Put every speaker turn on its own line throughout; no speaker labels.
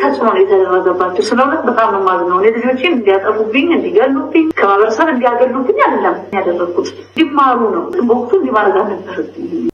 ተጽዕኖ ነው የተደረገባቸው። ስለ እውነት በጣም ነው የማዝነው። እኔ ልጆቼን እንዲያጠፉብኝ፣ እንዲገሉብኝ፣ ከማህበረሰብ እንዲያገሉብኝ አይደለም ያደረግኩት፣ እንዲማሩ ነው። በወቅቱ እንዲማረግ አልነበረብኝም።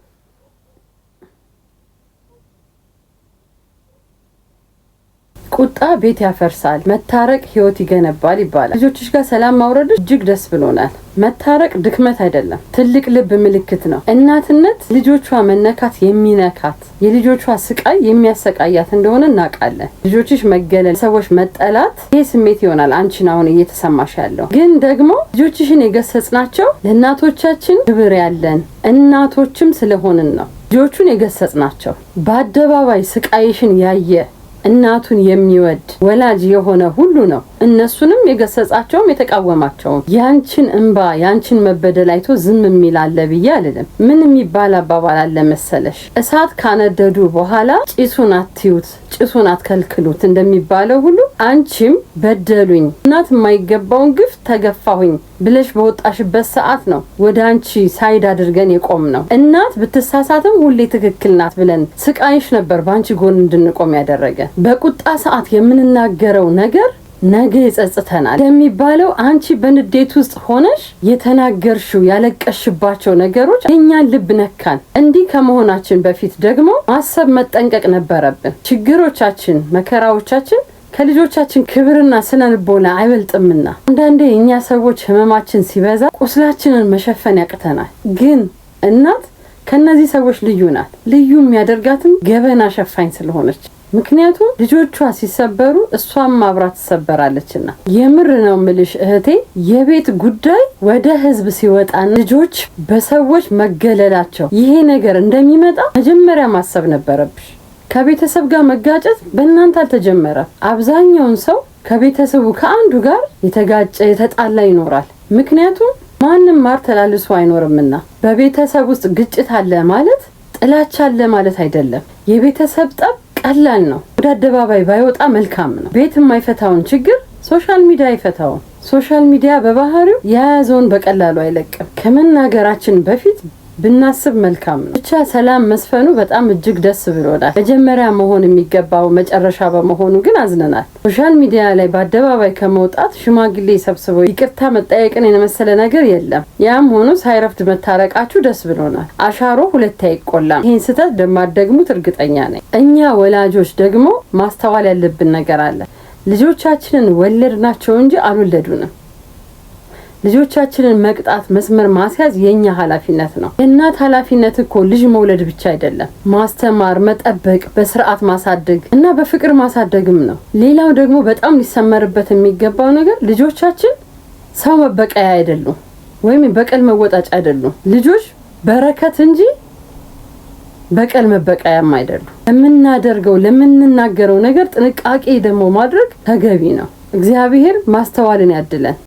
ቁጣ ቤት ያፈርሳል፣ መታረቅ ህይወት ይገነባል ይባላል። ልጆችሽ ጋር ሰላም ማውረድ እጅግ ደስ ብሎናል። መታረቅ ድክመት አይደለም፣ ትልቅ ልብ ምልክት ነው። እናትነት ልጆቿ መነካት የሚነካት የልጆቿ ስቃይ የሚያሰቃያት እንደሆነ እናውቃለን። ልጆችሽ መገለል፣ ሰዎች መጠላት፣ ይሄ ስሜት ይሆናል አንቺን አሁን እየተሰማሽ ያለው። ግን ደግሞ ልጆችሽን የገሰጽናቸው ለእናቶቻችን ክብር ያለን እናቶችም ስለሆንን ነው። ልጆቹን የገሰጽናቸው በአደባባይ ስቃይሽን ያየ እናቱን የሚወድ ወላጅ የሆነ ሁሉ ነው እነሱንም የገሰጻቸውም የተቃወማቸውም። ያንቺን እንባ ያንቺን መበደል አይቶ ዝም የሚል አለ ብዬ አልልም። ምን የሚባል አባባል አለ መሰለሽ? እሳት ካነደዱ በኋላ ጭሱን አትዩት፣ ጭሱን አትከልክሉት እንደሚባለው ሁሉ አንቺም በደሉኝ፣ እናት የማይገባውን ግፍ ተገፋሁኝ ብለሽ በወጣሽበት ሰዓት ነው ወደ አንቺ side አድርገን የቆምነው። እናት ብትሳሳትም ሁሌ ትክክል ናት ብለን ስቃይሽ ነበር በአንቺ ጎን እንድንቆም ያደረገ። በቁጣ ሰዓት የምንናገረው ነገር ነገ ይጸጽተናል የሚባለው አንቺ በንዴት ውስጥ ሆነሽ የተናገርሽው ያለቀሽባቸው ነገሮች የእኛን ልብ ነካን። እንዲህ ከመሆናችን በፊት ደግሞ ማሰብ መጠንቀቅ ነበረብን። ችግሮቻችን፣ መከራዎቻችን ከልጆቻችን ክብርና ስነ ልቦና አይበልጥምና አንዳንዴ እኛ ሰዎች ህመማችን ሲበዛ ቁስላችንን መሸፈን ያቅተናል። ግን እናት ከነዚህ ሰዎች ልዩ ናት። ልዩ የሚያደርጋትም ገበና ሸፋኝ ስለሆነች ምክንያቱም ልጆቿ ሲሰበሩ እሷም አብራ ትሰበራለችና። የምር ነው ምልሽ እህቴ፣ የቤት ጉዳይ ወደ ህዝብ ሲወጣ ልጆች በሰዎች መገለላቸው ይሄ ነገር እንደሚመጣ መጀመሪያ ማሰብ ነበረብሽ። ከቤተሰብ ጋር መጋጨት በእናንተ አልተጀመረም። አብዛኛውን ሰው ከቤተሰቡ ከአንዱ ጋር የተጋጨ የተጣላ ይኖራል። ምክንያቱም ማንም ማር ተላልሶ አይኖርምና። በቤተሰብ ውስጥ ግጭት አለ ማለት ጥላቻ አለ ማለት አይደለም። የቤተሰብ ጠብ ቀላል ነው። ወደ አደባባይ ባይወጣ መልካም ነው። ቤት የማይፈታውን ችግር social media አይፈታውም። Social media በባህሪው የያዘውን በቀላሉ አይለቅም። ከመናገራችን በፊት ብናስብ መልካም ነው። ብቻ ሰላም መስፈኑ በጣም እጅግ ደስ ብሎናል። መጀመሪያ መሆን የሚገባው መጨረሻ በመሆኑ ግን አዝነናል። Social media ላይ በአደባባይ ከመውጣት ሽማግሌ ሰብስበው ይቅርታ መጠየቅን የመሰለ ነገር የለም። ያም ሆኖ ሳይረፍድ መታረቃችሁ ደስ ብሎናል። አሻሮ ሁለቴ አይቆላም። ይህን ስህተት እንደማትደግሙት እርግጠኛ ነኝ። እኛ ወላጆች ደግሞ ማስተዋል ያለብን ነገር አለ። ልጆቻችንን ወለድናቸው እንጂ አልወለዱንም። ልጆቻችንን መቅጣት፣ መስመር ማስያዝ የኛ ኃላፊነት ነው። የእናት ኃላፊነት እኮ ልጅ መውለድ ብቻ አይደለም፣ ማስተማር፣ መጠበቅ፣ በስርዓት ማሳደግ እና በፍቅር ማሳደግም ነው። ሌላው ደግሞ በጣም ሊሰመርበት የሚገባው ነገር ልጆቻችን ሰው መበቀያ አይደሉም፣ ወይም በቀል መወጣጫ አይደሉም። ልጆች በረከት እንጂ በቀል መበቀያም አይደሉም። ለምናደርገው ለምንናገረው ነገር ጥንቃቄ ደግሞ ማድረግ ተገቢ ነው። እግዚአብሔር ማስተዋልን ያድለን።